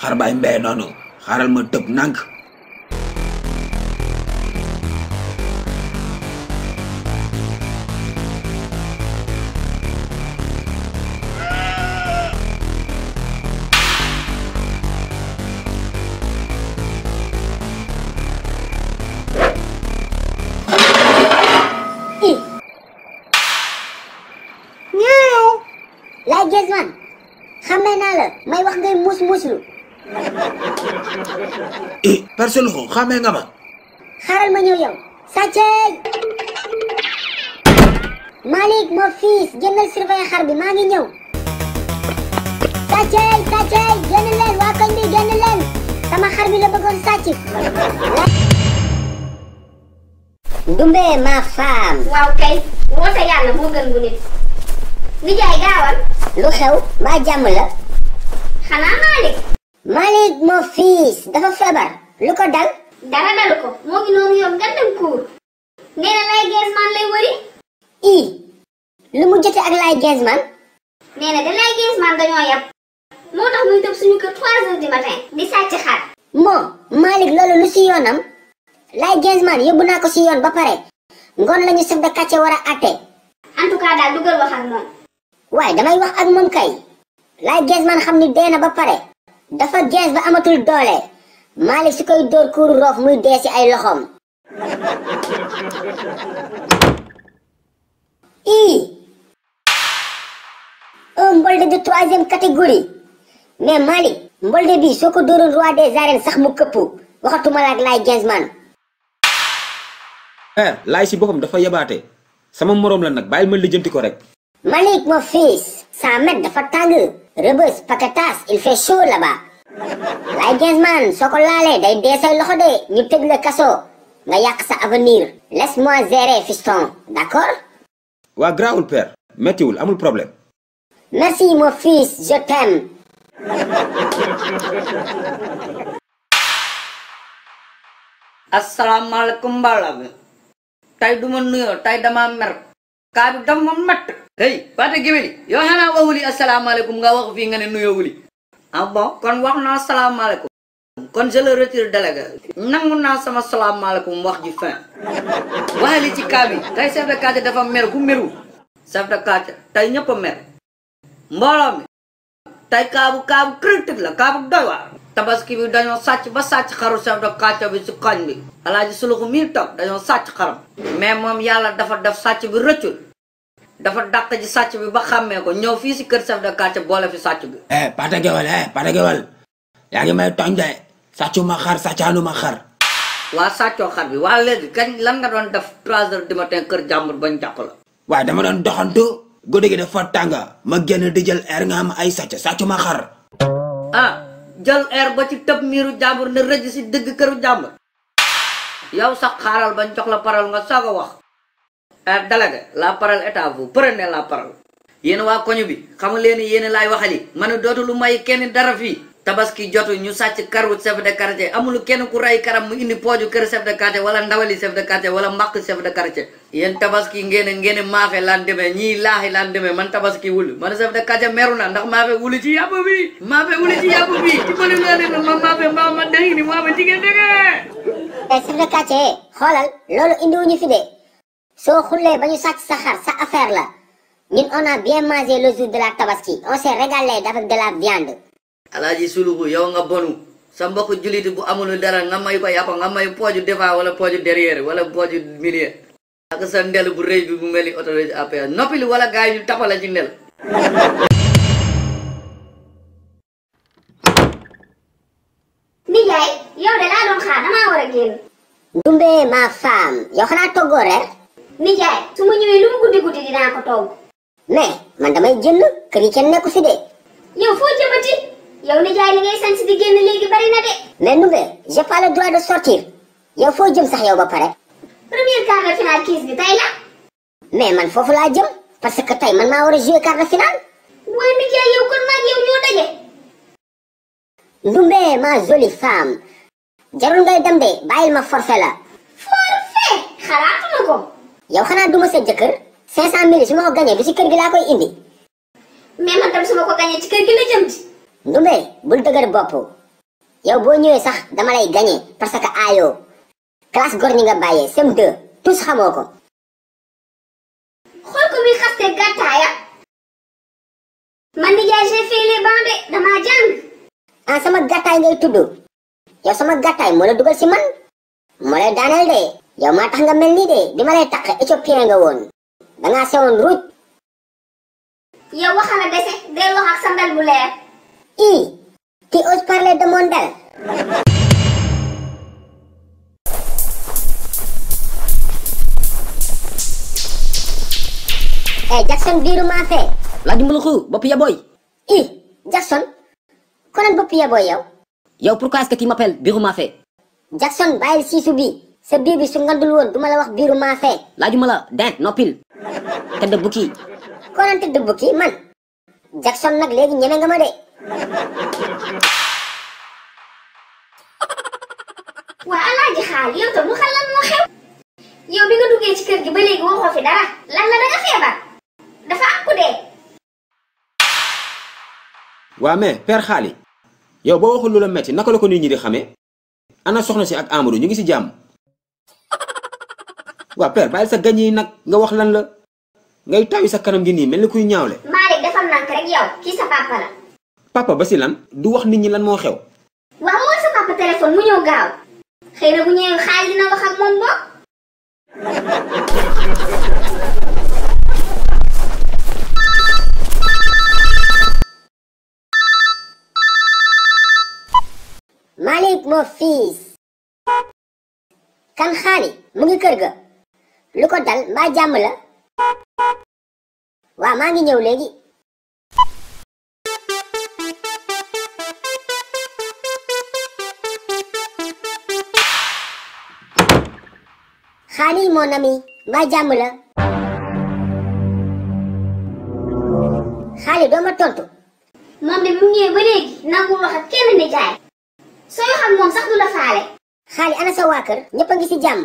xar baay mbee noonu xaaral ma tëb nànk. Laay gees man xamee naa la may wax ngay muus muuslu. Père Souloukhou xamee nga ma. xaaral ma ñëw yow. sàcceey. Malick mon fils génnal surveiller xar bi maa ngi ñëw. sàcceey génn leen waa koñ bi génn leen sama xar bi la bëggoon sàcc. Ndumbe ma femme. waaw kay woote yàlla moo gën bu nit. nijaay gaawal. lu xew mbaa jàmm la. xanaa Malick. Malick mon fils dafa feebar lu ko dal. dara dalu ko moo ngi noonu yoon nga dem kuur. nee na lay gees man lay wëri. lu mu jote ak lay gees man. nee na da lay gees man dañoo yab. moo tax muy tëb suñu kër 3 heures du matin di sàcc xar. moo Malick loolu lu si yoonam. lay gees man yóbbu naa ko si yoon ba pare. ngoon lañu chef de quartier war a atte. en tout cas daal dugal wax ak moom. waaye damay wax ak moom kay. lay gees man xam ni dee na ba pare. dafa gees ba amatul doole. Malick su koy dóor kuuru roof muy dee si ay loxoom. un mbolde de 3e catégorie. mais Malick mbolde bi soo ko dóoroon roi des arènes sax mu këpp waxatuma la ak lay gees man. laay si boppam dafa yabaate sama moroom la nag bàyyil ma lijjanti ko rek. Malick mon fils 100 mètres dafa tàng. Rebeuss patatas il fait chaud là-bas. lay gees man soo ko laalee day dee say loxo de ñu tëj la kaso nga yàq sa avenir. laisse-moi gérer fiston d'accord. waa grawul père méttiwul amul problème. merci mon fils je t'aime. asalaamaaleykum mbaala bi tey duma nuyoo tey dama mer kaa bi dafa ma matt hey Pate Géwéli yow xanaa waxuli asalaamaaleykum nga wax fii nga ne nuyoo wuli ah bon kon wax naa asalaamaaleykum kon je le retire délégué nangu naa sama asalaamaaleykum wax ji fin waxe li ci kaa bi tey chef de quartier dafa mer ku meru chef de quartier tey ñëpp a mer mbooloo mi tey kaabu critique la kaabu doy waar tabaski bi dañoo sàcc ba sàcc xaru chef de quartier bi ci koñ bi alaaji Souloukhou mii toog dañoo sàcc xaram mais moom yàlla dafa def sàcc bi rëccul dafa dàq ji sàcc bi ba xàmmee ko ñëw fii si kër chef de quartier boole fi sàcc bi Pate Géwél yaa ngi may tooñ de sàccuma xar sàccaanuma xar. waa sàccoo xar bi waa léegi kañ lan nga doon def 3 heures du matin kër jàmbur bañ jàpp la waaye dama doon doxantu guddi gi dafa tàng ma génn di jël air nga am ay sàccuma xar. jël air ba ci tëb miiru jàmbur ne rëj si dëgg këru jàmbur yow sax xaaral bañ jox la parole nga soog a wax délégué la parole est à vous prenez la parole yéen waa koñu bi xamu leen yéen laay waxali ma ne dootu lu may kenn dara fii tabaski jotu ñu sàcc karu chef de quartier amul kenn ku rey karam mu indi pooju kër chef de quartier wala ndawali chef de quartier wala mbaq chef de quartier yéen tabaski ngeen maafe laan demee ñii laaxi laan demee man tabaski wul man chef de quartier meru na ndax maafe wuli ci yàpp bi ci bëri laa ne ma maafe mbaa ma dëngi ni maafe jigéen dëgee chef de quartier xoolal loolu indiwuñu fi de soo xullee ba ñu sàcc sa xar sa affaire la ñun on a bien mangé le jour de la tabaski on s'est régalé avec de la viande. alaaji Souloukhou yow nga bonu sa mbokk jullit bu amul dara nga may ko yàpp nga may pooju devant wala pooju derrière wala pooju milieu ak sa ndel bu rëy bi bu mel ni autorité APR noppili wala gars yi ñu tapala ci ndel nijaay yow de laa doon xaar damaa war a génn. Ndumbe ma femme yow xanaa toggoo reer. nijaay su ma ñëwee lu mu guddi dinaa ko togg. mais man damay jënd kër yi kenn nekku fi de. yow foo jëmati yow nijaay li ngay sant di génn léegi bari na de. mais Ndumbe j'ai pas le droit de sortir yow foo jëm sax yow ba pare. première quart de finale kiis bi tey la. mais man foofu laa jëm parce que tey man maa war a jouer quart de finale. waa nijaay yow kon maag yow ñoo daje. Ndumbe ma jolie femme jarul ngay dem de bàyyil ma forfait la. forfait xalaatuma ko. yow xanaa duma sa jëkkër 500 000 su ma ko gañee du si kër gi laa koy indi. mais man tam su ma ko gañee ci kër gi la jëm ci. Ndumbe bul dëgër bopp yow boo ñëwee sax dama lay gagné parce que aayoo classe góor ñi nga bàyyee sem 2 tous xamoo ko. xool ko muy xaste gàttaaya. man nijaay j'ai fait les bancs de damaa jàng. ah sama gàttaay ngay tudd yow sama gàttaay moo la dugal si man moo lay daaneel de yow maa tax nga mel nii de bi ma lay takk éthiopien nga woon dangaa sewoon ruuj. yow waxala dese del wax ak sandal bu leer. tu oses parler de mon dal. Jackson biiru maa fee. laaju Souloukhou bopp ya boy. Jackson konan bopp ya boy yow. yow pourquoi est-ce que tu m'appelles biiru maa fee. Jackson bàyyil siisu bi sa biir bi su ngandul woon duma la wax biiru maa fee. laajuma la dent noppil tëdd bukki. konan tëdd bukki man. Jackson nag léegi ñeme nga ma de. waa alaaji xaal yow tam mu xalam moo xew. yow bi nga duggee ci kër gi ba léegi waxoo fi dara lan la danga feebar dafa am ku dee. waa mais père xaali yow boo waxul lu la metti naka la ko nit ñi di xamee ana soxna si ak Amadou ñu ngi si jàmm. waa père bàyyil sa gañ yi nag nga wax lan la ngay tawi sa kanam gi nii mel ni kuy ñaawle. Malick defal nank rek yow kii sa papa la. papa ba si lan du wax nit ñi lan moo xew. waaw mooy sa papa téléphone mu ñëw gaaw xëy na bu ñëwee xaalis dina wax ak moom bokk. Malick mon fils. kan xaali mu ngi kër ga. lu ko dal mbaa jàmm la. waaw maa ngi ñëw léegi. xaali mon ami mbaa jàmm la. xaali doo ma tontu. moom de mu ñëwee ba léegi nangul wax ak kenn nijaay sooy wax ak moom sax du la faale. xaali ana sa waa kër ñëpp a ngi ci jàmm.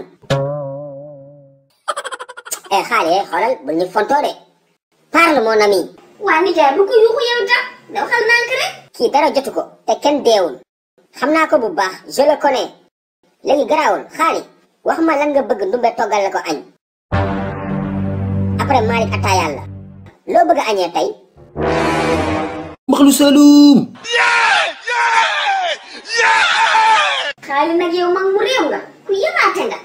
xaali xoolal bul ñu fontoo de. parle mon ami. waa nijaay bu ko yuuxu yow tam da waxal nànk rek. kii dara jotu ko te kenn deewul. xam naa ko bu baax je le connais. léegi garaawul xaali wax ma lan nga bëgg ndumbe toggal la ko añ. après Malick attaayaal la. loo bëgg a añee tey. mbaxalu Saloum. xaali nag yow mag mu réew nga ku yëbaate nga.